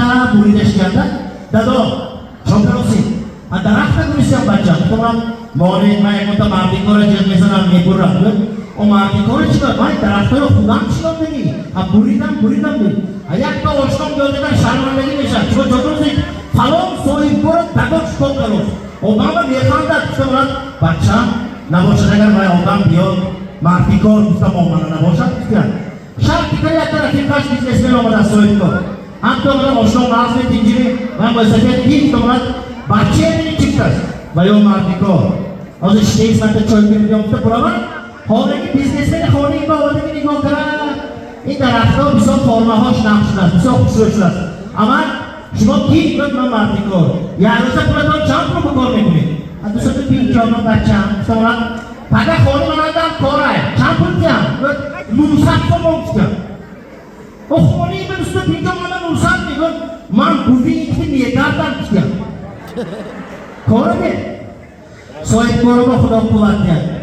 Дарахта буридаш карда. Дадо, чокароси? А дарахта бурисям, бачам. Гуфтам, монед, ман ягонта мардикора ҷиғ мезанам, мебурам. О, мардикора чӣ кор? Ман дарахтаро худам шинондагӣ. А буридам, буридам ди. А якта ошном биёдагар, шармандагӣ мешавад. Чико, чокароси? Фалон соҳибкора дадо чикор карост? Одама механдад. Гуфтам, бачам, набошад, агар вай одам биёд, мардикор гуфтам, омада набошад, гуфтам. Шарти кар, якта рафиқаш бизнесмен омадааст, соҳибкор. Ҳамто омада, ошно, нағзми, тинҷими? Ман босафед ки гуфтам, бачае мини чиктаст ва ё мардикор. Ҳозир штейс манта чой кунем, биём, гуфта буравад. Хонаги бизнесмени хонаи ба омадаги нигоҳ карад. Ин дарахтҳо бисёр формаҳош нақш шудааст, бисёр хушрӯ шудааст. Ама шумо ки? Гуфт, ман мардикор. Як рӯза пулатон чанд пул кор мекунед? 250, бачам. Гуфтам, пага хони манандам корай. Чанд пул диҳам? Гуфт, 900 сомон, гуфтам. О, хонаи ба 250, мана 900 мегӯяд. Ман буви ки мегардам, гуфтам. Кора де. Соҳибкоро ба Худо қувват диҳад.